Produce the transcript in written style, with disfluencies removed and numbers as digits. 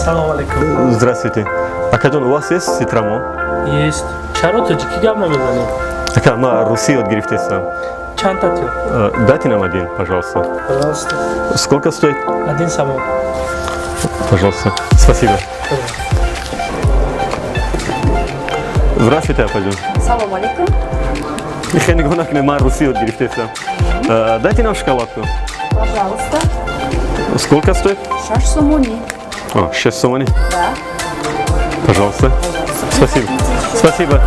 Салом алейкум. Здравствуйте. Акаҷон, у вас есть цитрамон? Есть. Чаро тоҷикӣ гап намезанӣ? Ака, ма русӣ ёд гирифтестам. Чанд та тё? Дайте нам один, пожалуйста. Пожалуйста. Сколько стоит? Один сомон. Пожалуйста. Спасибо. Здравствуйте, апаҷон. Салом алейкум. Хеле нигоҳ накунед, ман русӣ ёд гирифтестам. Дайте нам шоколадку. Пожалуйста. Сколько стоит? 6 сомонӣ. О, 6 сомони. Да. Пожалуйста. Спасибо. Спасибо.